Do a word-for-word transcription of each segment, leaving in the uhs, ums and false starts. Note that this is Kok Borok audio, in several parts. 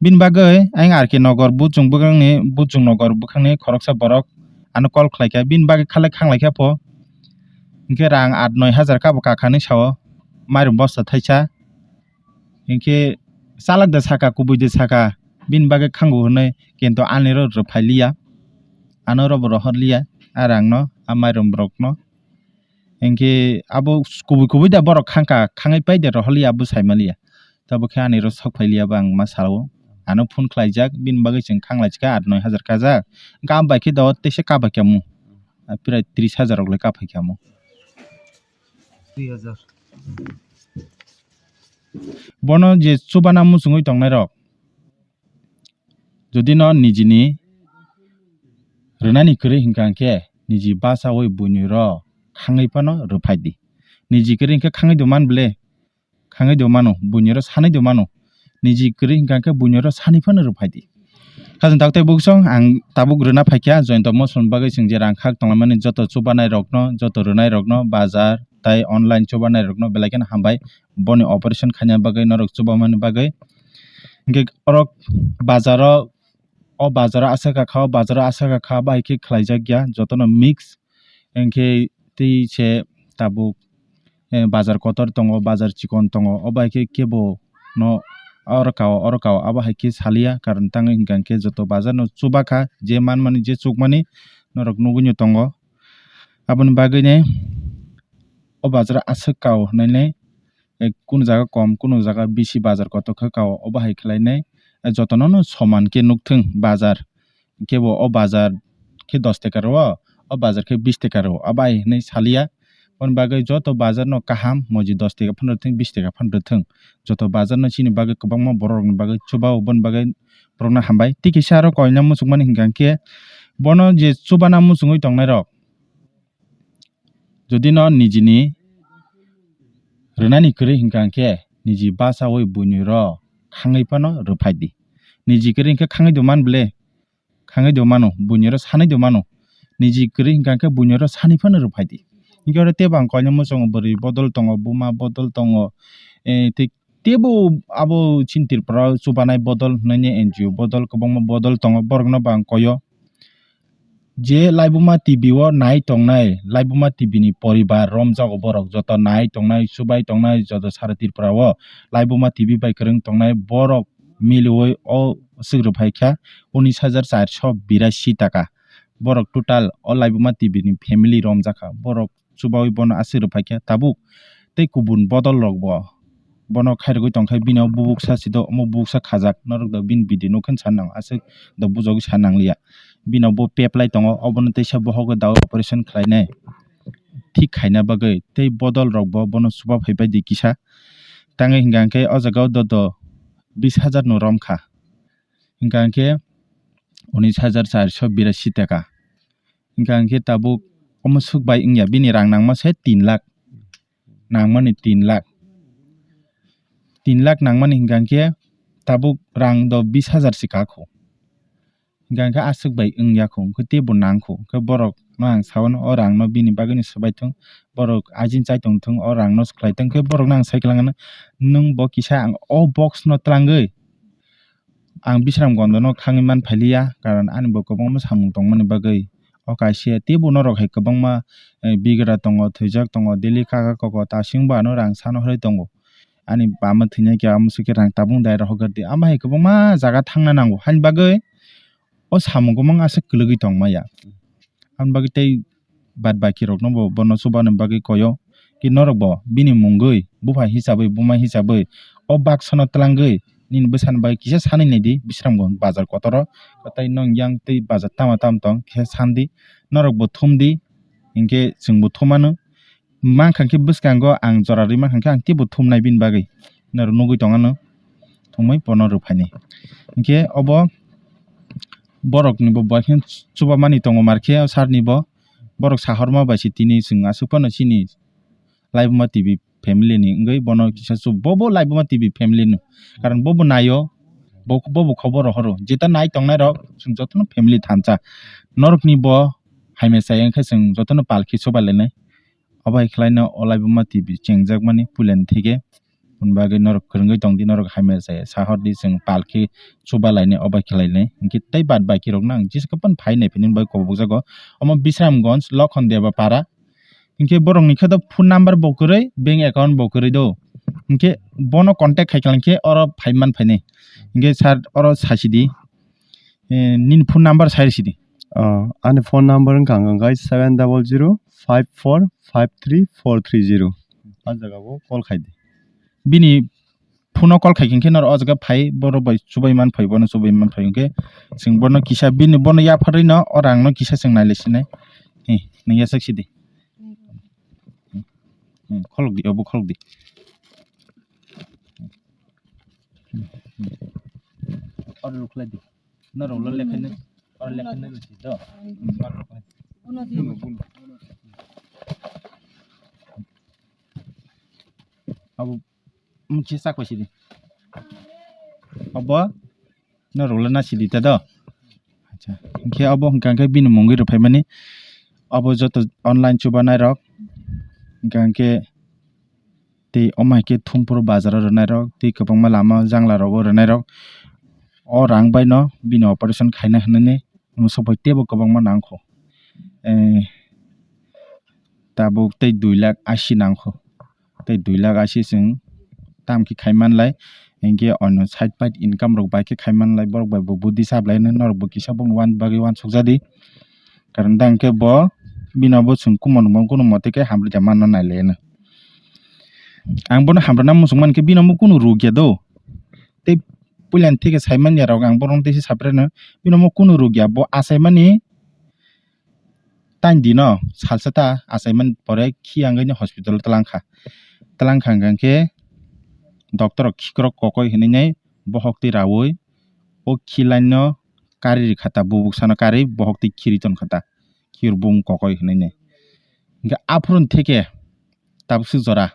Bini bagwi ayang R K Nogor buchung bwkhakni, buchung Nogor bwkhakni khoroksa borok ano call khlaikha, bini bagwi khalai khanglai kha pho. Hinkhe rang at noi hajar kabo kakhani sao, mairum bosta thaisa. Hinkhe chalak da saka, kubui da saka, bini bagwi khango hwnwi kintu aniro rwphai liya. Ano robo rohor liya, a rangno, a mairum borokno. Hinkhe abo kubui kubui da borok khangkha, khangwi pai de rohor liya, abo sai ma liya. Tabuk khe aniro sok phai liya bo ang ma sao. Ano phone khlaijak, bini bagwi chwng khanglai chikha at noi hajar kajak. Hinkhe am bai khe do teisa kabai kha mu. Prai tris hajar rok le kaphai kha mu. Bono je chubana muchungwi tongnairok, jodi no nijini rwnani kwrwi hinkha hinkhe niji bachaui buiniro khangwi phano rwphai di. Niji kwrwi hinkhe khangwi do man ble, khangwi do mano, buiniro sanwi do mano. Niji kwrwi hinkha hinkhe buiniro sanwi phano rwphai di. Khajang tabuk tei buksong ang tabuk rwna phaikha, jointo moson bagwi chwng je rang khak tonglaimani joto chubanai rokno, joto rwnai rokno, bazar tai online chubanai rokno belai kheno hambai boni operation khaina bagwi norok chubamani bagwi. Hinkhe orok bazaro, o bazaro aswk kha, o bazaro aswk kha, bahai khe khlaijak ya, jotono mix. Hinkhe tei se tabuk, eh, bazar kotor tongo, bazar chikon tongo, o bai khe kebo no oro kao, oro kao, abo hai khe saliya, karon tangwi hinkha hinkhe joto bazar no chuba kha, je manmani, je chukmani norok nugwi no tongo. Aboni bagwi ne o bazar aswk kao hwnwi ne, eh, kunu jaga kom, kunu jaga bisi bazar kotor khe kao, obo hai khlai nai, eh, jotono no soman khe nuk thung bazar. Kebo o bazar khe dos taka rwo, o bazar khe bis taka rwo, abo hai hwnwi saliya. Aboni bagwi joto bazar no kaham moji dos taka phano rwthung, bis taka phano rwthung, joto bazar no chini bagwi kwbangma borok rokni bagwi chuba o, boni bagwi borokno hambai. Tei kisa aro koina muchungmani hinkha hinkhe bono je chubana muchungwi tongnai rok, jodi no nijini rwnani kwrwi hinkha hinkhe niji bachaui buiniro khangwi phano rwphai di. Niji kwrwi hinkhe khangwi do man ble, khangwi do mano, buiniro sanwi do mano. Niji kwrwi hinkha hinkhe buiniro sanwi phano rwphai di. Hinkhe oro teibo ang koina muchungo bwrwi bodol tongo, buma bodol tongo, eh, tei teibo abo chini Tripura o chubanai bodol hwnwi N G O bodol kwbangma bodol tongo, borokno bo ang koio. Je Laibuma T V o nai tongnai, Laibuma T V ni poribar romjago borok, joto nai tongnai, chubai tongnai, joto sara Tripura o Laibuma T V bai kwrwng tongnai borok miliui o swk rwphai kha unis hajar charso birasi taka. Borok total o Laibuma T V ni family romjakha. Borok chubaui bono aswk rwphai kha tabuk. Tei kubun bodol rok bo bono khairogwi tongkha, bini o bubuksa sido, omo bubuksa khajak, norok do bini bidi nukhe san nango, aswk do bujogwi san nangliya. Bini o bo peplai tongo, obono teisa bohogo daui operation khlainai, thik khaina bagwi. Tei bodol rok bo bono chuba phaibai di kisa. Tangwi hinkha hinkhe o jaga o do do bis hajar no romkha, hinkha hinkhe unis hajar charso birasi taka. Hinkha hinkhe tabuk omo swk bai wngya, bini rang nangma se tin lakh, nangmani tin lakh. Tin lakh nangmani hinkha hinkhe tabuk rang do bis hajar se kakho. Hinkha hinkhe aswk bai wngya kho, hinkhe teibo nang kho. Hinkhe borok no ang sao, o rang no bini bagwi no swbai thung, borok ajin chai tong thung, o rang no swkhlai thung. Hinkhe borok no ang sai kwlangkha, nwng bo kisa ang o box no twlangwi ang Bisramganj no khangwi man phailiya, karon ani bo kwbangma samung tongmani bagwi. O kaisa teibo norok hai kwbangma, eh, bigra tongo, thwijak tongo, daily kaka koko, tasing bo ano rang sano hwrwi tongo. Ani bama thwinai khe amo sukhe rang tabung dai rohordi. Ama hai kwbangma jaga thangna nango. Haini bagwi o samung kwbangma aswk kwlwgwi tongmaya. Aboni bagwi tei bad baki rokno bo bono chubani bagwi koyo. Ki norok bo bini mungwi, bupha hisabwi, buma hisabwi o baksa no twlangwi nini bwsani bagwi kisa sanwi naidi, Bisramganj bazar kotoro. Tei nong yang tei bazar tama tama tong kisa sandi. Norok bo thumdi, hinkhe chwngbo thumano. Mankha khe bwskango ang jora rwi mankha khe ang teibo thumnai bini bagwi. Norok nugwi tongano thumwi bono rwphaini. Hinkhe obo borokni bo bai khe chubamani tongo markhe o sir ni bo. Borok sahorma bai se tini chwng aswk phano chini Laibuma T V family ni wngwi bono kisa chub-, bo bo Laibuma T V family no. Karon bo bo naio, bo, bo bo khobor rohoro. Jeta nai tongnai rok chwng jotono family thansa. Norokni bo hai mechai wngkhe chwng jotono palki chuba lainai. Obo hai khlaino o Laibuma T V chengjakmani puilani theke. Aboni bagwi norok kwrwngwi tongdi, norok hamya chaya. Sahordi chwng palki chuba lainai, obai khe lainai. Hinkhe tei bad baki rokno ang jesa khe phano phai nai phini bai kobok jago. Omo Bisramganj, Lokhon Deba Para. Hinkhe borokni khe do phone number bo kwrwi, bank account bo kwrwi do. Hinkhe bono contact khai khe oro phai man phainai. Hinkhe sir oro sasidi. Eh, nini phone number sai sidi. Oh, ani phone number wngkha hwnkhai seven double zero five four five three four three zero. A jaga o call khai di. Bini phone o call khai khe noro o jaga phai, borok bai chubai man phai, bono chubai man phai hwnkhe chwng bono kisa bini bono yapharwi no o rang no kisa chwng nai lai sinai. Hi, nang ya sak sidi. Hmm, kholok di, obo kholok di. Oro lukhlai di. Norok lo lekhaino, oro lekhaino rwsi do. Abo mungsa sak bai sidi. Abo norok lo na sidi ta do. Acha, hinkhe abo hwnkha khe bini mungwi rw phaimani. Abo joto online chubanai rok hwnkha khe tei omo hai khe Thumpur bazar o rwnairok, tei kwbangma lama jangla rogo rwnairok. O rang bai no bini operation khaina hwnwi musuphai teibo kwbangma nangkho. Eh, tabuk tei dui lakh asi nangkho. Tei dui lakh asi chwng tam khe khai manlai, hinkhe ono side pai income rok bai khe khai manlai, borok bai bo budi sap lai norok bo kisa boni wan bagwi wansuk jadi. Karon da hinkhe bo bino bo chwng kumo nungma kunu mote khe hamrwkya manna nai le hwno. Ang bono hamrwkna muchung mankhe bino bo kunu ruk ya do. Tei puila ni theke sai man ya rok ang bono tei se sapreno bino bo kunu ruk ya bo achai mani tain dino salsa ta achai man pore khi ang hospital twlang kha. Twlang kha hwnkhe doctor rok khikrok kokoi hinwi nai bohok twi raui o khi line no kari rikha ta, bubuk sano kari bohok twi khiri ton kha ta, khir bung kokoi hinwi nai. Hinkhe aphuru theke tabuk swk jora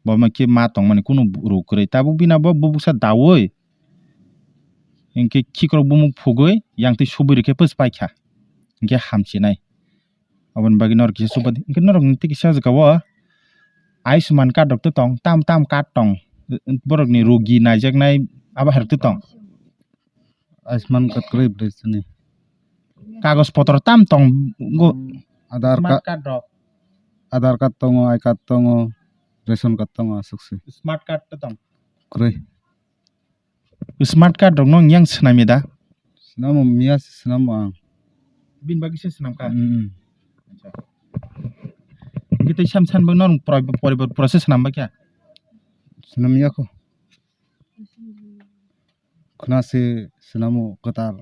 bo ma khe ma tong mani kunu ruk kwrwi, tabuk bina bo bubuk sa daui hinkhe khikrok bumuk phugui yang twi subui rikhe pus paikha hinkhe hamchinai. Aboni bagwi norok kisa subadi hinkhe norok ni tei kisa jaga o Ayushman card rok tong, tam tam card tong, borok ni rogi naijaknai abo hai rok tong. Ayushman card kwrwi bwrwi chini. Kagoj potro tam tong go. Aadhaar card rok. Aadhaar card tongo, I card tongo, ration card tongo, aswk se. Smart card to tong. Kwrwi. Smart card rok no yang swnamya da? Swnamo, miya se swnamo ang. Bini bagwi se swnam kha? Mm, mm. Acha. Hinkhe tei sam san bang norok poribar, poribar pura se swnam ba kya? Swnam ya kho. Khna se swnamo kwtal.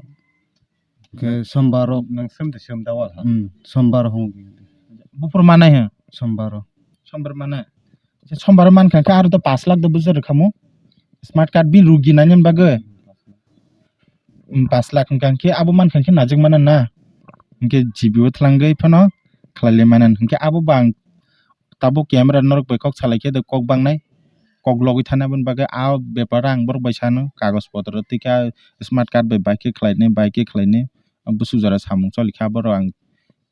Khe sombar rok. Nang sem de sem da wal ha? Hmm, sombar hong. Buphur manai he? Sombar rok. Sombar manai. Sombar man kha khe aro to pash lakh de bujor khamu. Smart card bin rugi nani bagwi. Hmm, pash lakh hwnkha khe abo man kha khe najak mana na. Hinkhe G B o thwlangwi phano khlai le mana. Hinkhe abo bang tabuk camera norok bai kok salai khe de kok bangnai, kok logwi thani aboni bagwi a bepar ang borok bai sano kagoj potro tei khe smart card bai bai khe khlainai, bai khe khlainai, bwswk jora samung choli kha borok ang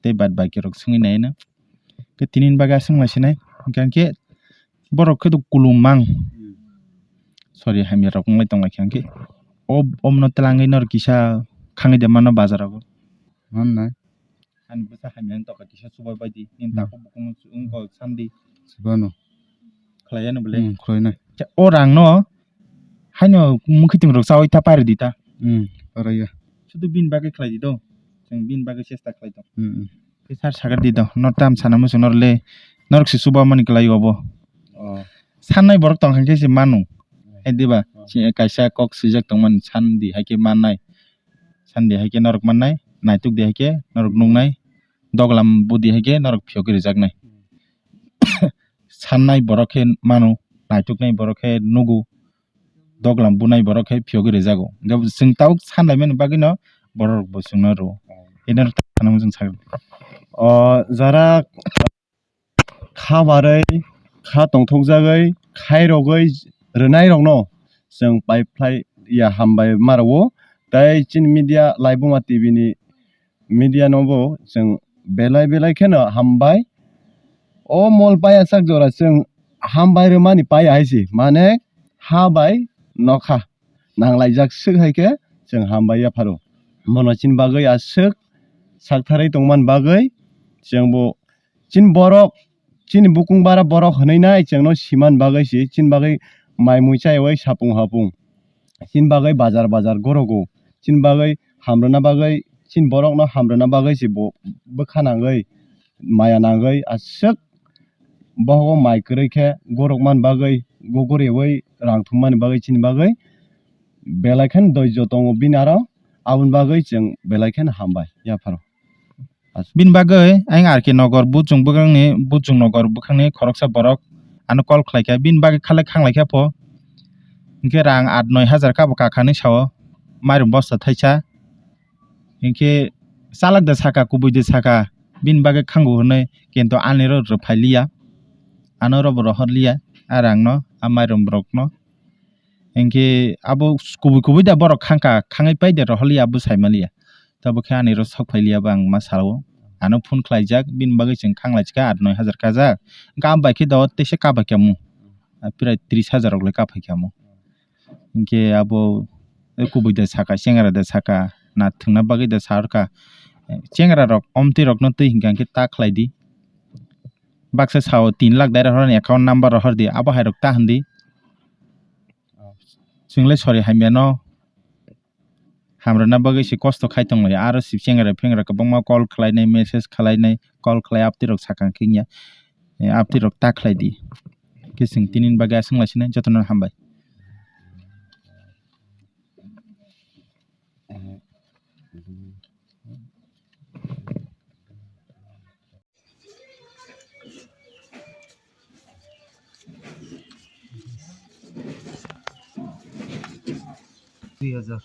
tei bad bai khe rok swngwi naino. Khe tini ni bagwi aswk lai sinai, hwnkha khe borok khe to kulum mang, sorry, hamya rok wnglai tong lai kha khe o, omno twlangwi norok kisa khangwi de mano bazar rogo. Mannai. Ani bwsa hamya wng tongkha kisa chubai bai di. Nini Hmm. takhuk bukhuk wngkha sandi. Chubano. Khlai ya no bwle? Hmm, khlai nai. Cha, o rang no haino mukhitung rok chawi ta pari di ta. Hmm, pari ya. Sudu bini bagwi khlai di do. Chwng bini bagwi chesta khlai tong. Hmm, hmm. Khe sar sagar di do. Nor tam sana muchung nor le. Norok se chuba mani kwlai obo. Oh. Sannai borok tong khe se manu. Hmm. Hai diba? Oh. Si kaisa kok swijak tong mani sandi hai khe mannai. Sandi hai khe norok mannai, naituk di hai khe norok nuknai, doglam budi hai khe norok phiyogwi rwjaknai. Sannai borok khe manu, naituknai borok khe nugo, doglam bunai borok khe phiyogwi rwjago. Hwnkhe chwng tabuk sanlaimani bagwino borok rok bo chwngno rwo. Ino rwkha nang chwng sakha. O jora kha barwi, kha tongthokjagwi, khairogwi rwnairokno chwng paiphlai ya hambai ma rwo. Tei chini media Laibuma T V ni media no bo chwng belai belai kheno hambai. O mol payajak jora chwng hambai rwmani pai hai se, mane ha bai nokha nanglaijak swk hai khe chwng hambai yapharo. Bono chini bagwi aswk saktharwi tongmani bagwi chwngbo chini borok, chini bukung bara borok hwnwi nai chwngno siman bagwi se, chini bagwi mai mui chaiwi sapung hapung, chini bagwi bazar bazar gorogo, chini bagwi hamrwna bagwi, chini borokno hamrwna bagwi se bo bwkha nangwi maya nangwi aswk bohogo mai kwrwi khe gorokmani bagwi, go goriwi rang thumnani bagwi chini bagwi belai kheno doijo tongo bini aro, aboni bagwi chwng belai kheno hambai yapharo. Bini bagwi ayang R K Nogor Buchung bwkhakni, Buchung Nogor bwkhakni khoroksa borok ano call khlai kha, bini bagwi khalai khanglai kha pho. Hinkhe rang at noi hajar kabo kakha hinwi sao, mairum bosta thaisa. Hinkhe chalak da saka, kubui da saka, bini bagwi khango hwnwi, kintu ani ro rwphai liya, ano robo rohor liya, a rangno, a mairum borokno. Hinkhe abo kubui kubui da borok khangkha, khangwi pai de rohor liya, abo sai man liya. Tabuk khe ani ro sok phai liya bo ang ma sao. Ano phone khlaijak, bini bagwi chwng khanglai chikha at noi hajar kajak. Hinkhe abo bai khe do teisa kaphai kha mu. Prai tris hajar rok le kaphai kha mu. Hinkhe abo kubui da saka, chengra da saka, na thwngna bagwi da sa rwkha. Chengra rok omtwi rokno twi hinkha hinkhe ta khlai di. Baksa sao tin lakh dai rohor ni account number rohor di, abo hai rok ta hwn di. Chwng le sori hamya no hamrwna bagwi se kosto khai tong lai, aro se chengra phengra kwbangma call khlainai, message khlainai, call khlai, aptwi rok sakang khe wngya, eh, aptwi rok ta khlai di. Khe chwng tini ni bagwi aswk lai sinai, jotono hambai. Dui hajar.